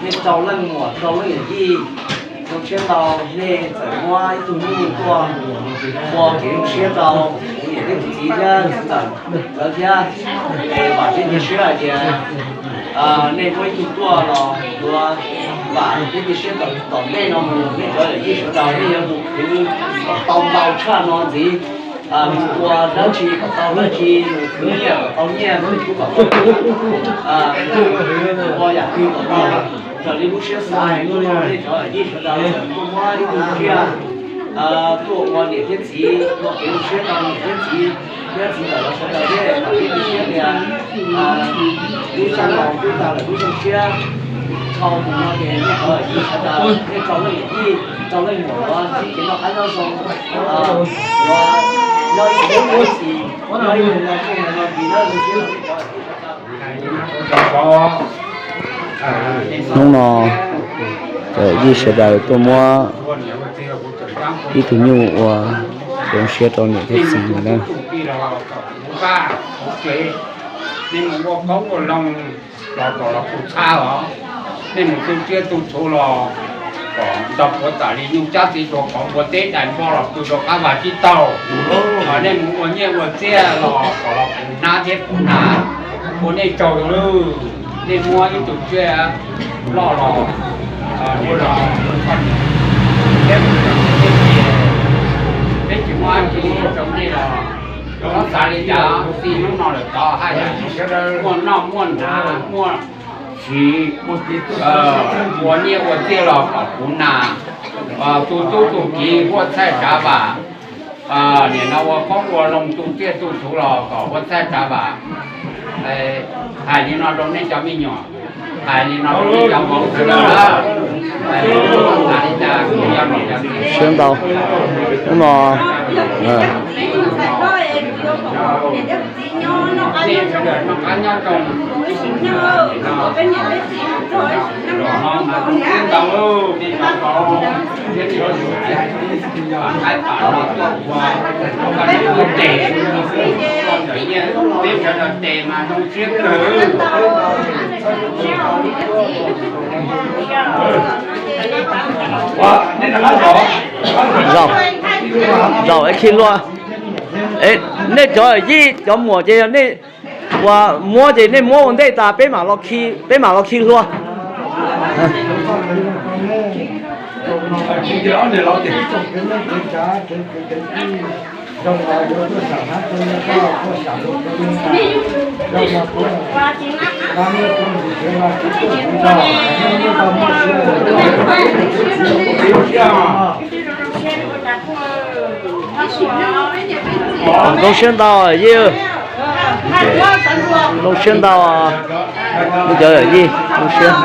Nej rau leej muam rau leej yawm yij, zoo siab ntau nej txawm muab ib tug nyuj tuaj ua kev zoo siab rau kuv niam thiab kuv txiv thiab txiv ntxawm lawv thiab. Es vam thiab cia siab hais tias nej muab ib tug tuaj los yuav vam thiab cia siab tom ntej no mus nej cov yawm yij sawv daws nej yuav mus khwv kom tau ntau tshaj no ntxiv, mus ua dab tsi kom tau dab tsi, mus khwv nyiaj kom tau nyiaj, mus khwv kom tau, ua yam twg kom tau, raws li lub siab xav. Hnub no nej cov yawm yij sawv daws tuaj muab ib tug tsiaj tuaj ua niam thiab txiv, ua kev zoo siab rau niam thiab txiv, thiab txiv ntxawm los sawv daws thiab kom peb cia siab tias lub sij hawm twb tag lawm lub zoo siab dhau mus no ces nej cov yawm yij sawv daws nej rau leej yawm yij rau leej muam los sib kev noj qab nyob zoo, nyob ib hnub ib txhis, nyob ib hnub no ib hnub no ntxiv na. Hnub no cov yawm yij sawv daws tuaj muab ib tug nyuj ua zoo siab rau niam thiab txiv no na. Nej mus ua qoob ua loo los kom los kuj txhab os, nej mus tu tsiaj tu txhuv los kom nrog puav tam li nyuj cab txiv tuag kom ua teb dais npoj los pw rau qab vag tsib taug. Nej mus ua nyiaj ua txiaj los kom los kuv hnab thiab kuv hnav, ua nej tsaug lawm. Nej muab ib tug tsiaj loj los, peb tsis muaj dab tsi rau nej los, txhob xav li cas, txij hnub no lawm tod haj yam muaj noj muaj hnav muaj siv, ua nyiaj ua txiaj los kom kuv na, tus tub tus kiv huaj txhaij tsav vam, nim no ua qoob ua loo tu tsiaj tu txhuv los kom huaj txhaij tsav vam. Hais li no rau nej cov me nyuam, hais li no rau nej cov vauv sawv daws na. Siab ntau. Hnub no Zaum, zaum es khi hlua. Nej cov yij cov muam ces yog nej ua muab ces nej muab ua ntej tas peb mam los khi, peb mam los khi hlua. Zoo siab ntau yij, zoo siab ntau. Nej cov yawm yij zoo siab.